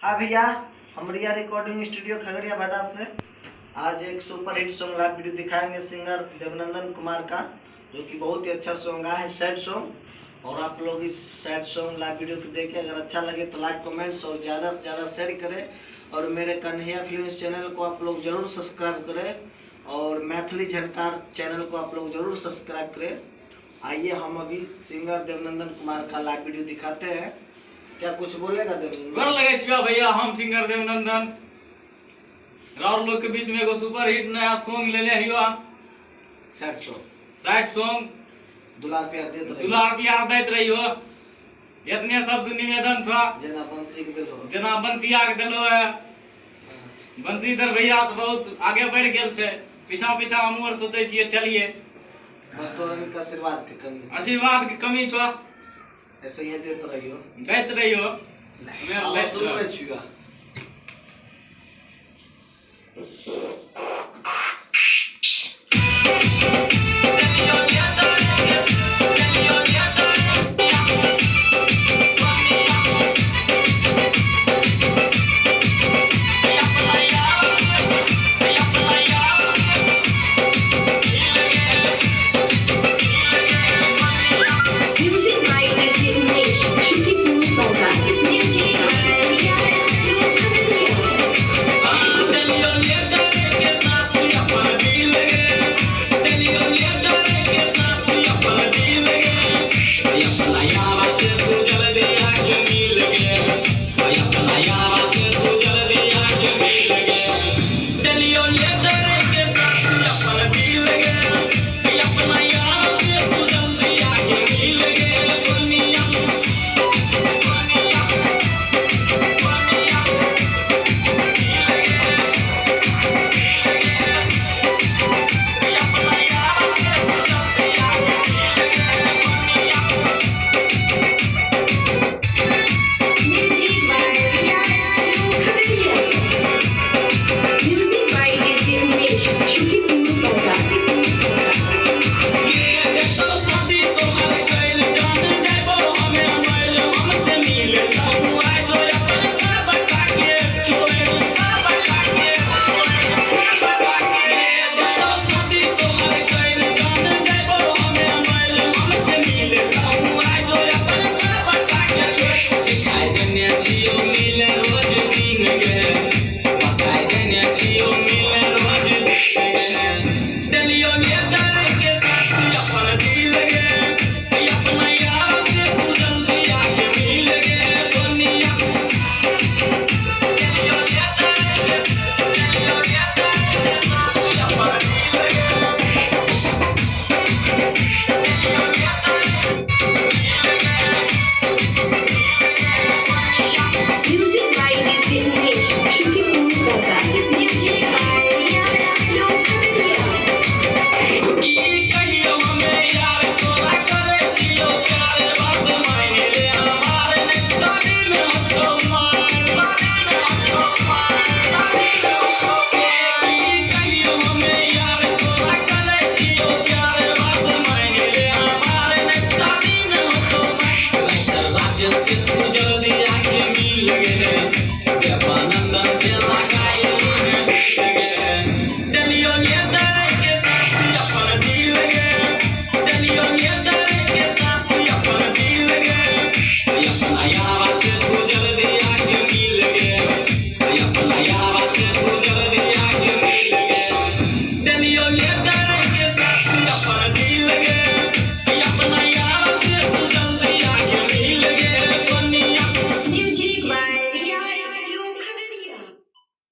हाँ भैया, हम रिया रिकॉर्डिंग स्टूडियो खगड़िया भदा से आज एक super hit song live video दिखाएंगे सिंगर देवनंदन कुमार का, जो कि बहुत ही अच्छा सॉन्ग आया है, सैड सॉन्ग। और आप लोग इस सैड सॉन्ग लाइव वीडियो को देखें, अगर अच्छा लगे तो लाइक कमेंट्स और ज़्यादा से ज़्यादा शेयर करें। और मेरे कन्हैया फिल्म्स चैनल को आप लोग ज़रूर सब्सक्राइब करें और मैथिली झनकार चैनल को आप लोग ज़रूर सब्सक्राइब करें। आइए हम अभी सिंगर देवनंदन कुमार का लाइव वीडियो दिखाते हैं। क्या कुछ बोलेगा देवनंदन? गोर लगे छियो भैया, हम सिंगर देवनंदन राउर लोग के बीच में एगो सुपर हिट नया सॉन्ग लेले हियो। सैड सॉन्ग, सैड सॉन्ग, दुलार प्यार देत रहियो, दुलार प्यार दैत रहियो। एतने सबसे निवेदन छो, जेना बंसी के देलो, जेना बंसिया के देलो है। बंसीधर भैया तो बहुत आगे बढ़ि गेल छै, पीछा पीछा हमहूँ आर सोचै छियै चलिए। बस तोरा के आशीर्वाद के कमी, आशीर्वाद के कमी छो, ऐसे ही देत रहियो, दैत रहियो। शुरू में छुआ। Music by DJ Umesh, Shukipur Bazaar. Music by Riya Studio, Khagaria. Music by Riya Studio, Khagaria. Music by DJ Umesh, Shukipur Bazaar. Music by DJ Umesh, Shukipur Bazaar. Music by Riya Studio, Khagaria.